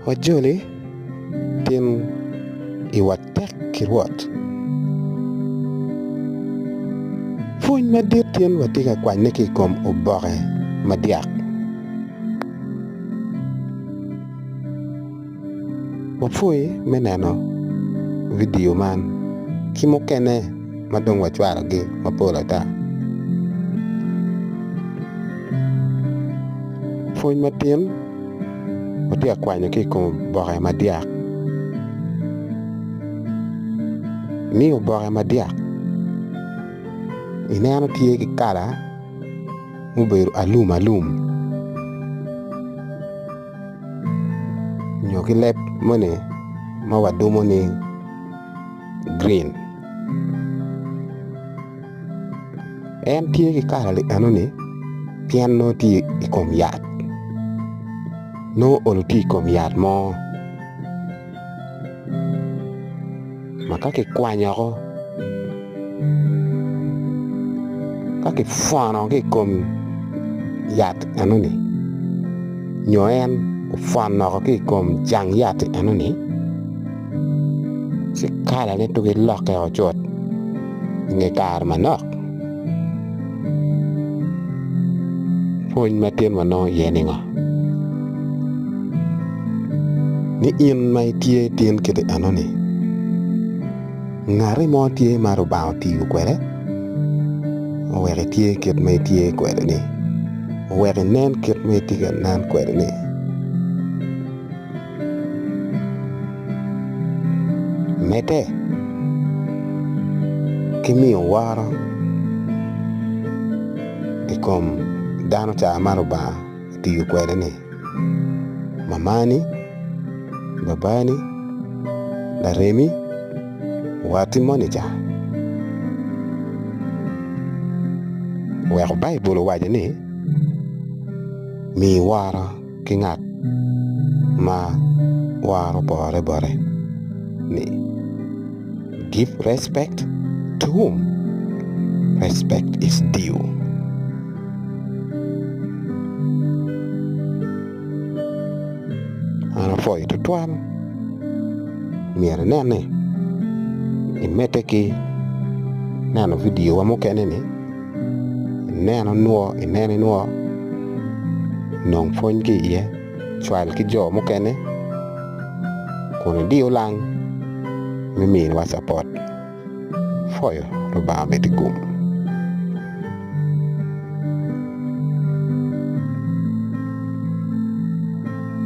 Wajoli tin i watek ki Rwot. Pwony madit tin watye ka kwanyone ki i kom oboke madyak. Wapwoyi me neno vidio man ki mukene ma dong wacwalogi mapol ata. Pwony matin watye ka kwanyo ki i kom oboke madyak ni oboke madyak ineno tye ki kala mubedo alum alum nyo ki leb moni ma wadumo ni green en tye ki kala enoni pien nongo tye i kom yat nongo olo tye i kom yat mo ma ka kikwanyo woko ka kipwono ki i kom yat enoni nyo en opwono woko ki i kom jang yat enoni ci kalane tugi lokke woko cut i nge kare manok. Pwony ma tin wanongo iye ni ngo? Ni in ma itye tin kiti enoni, ngati mo tye ma Lubanga otiyo kwede oweko itye kit ma itye kwede-ni, oweko inen kit ma itye ka nen kwede-ni. Medde ki miyo woro i kom dano ca ma Lubanga otiyo kwede-ni, mamani, babani, laremi, watti moni ca. Oweko Baibul owaco ni, Mi woro ki ngat ma woro opore bote ni, Give respect to whom respect is due. An apwoyo tutwal myero inen ni imedde ki neno vidiowa mukene-ni ineno nwo ineno inwo nong pwony ki iye cwal ki jo mukene kun idiyo lang me miniwa capot pwoyo Lubanga omeddi gum.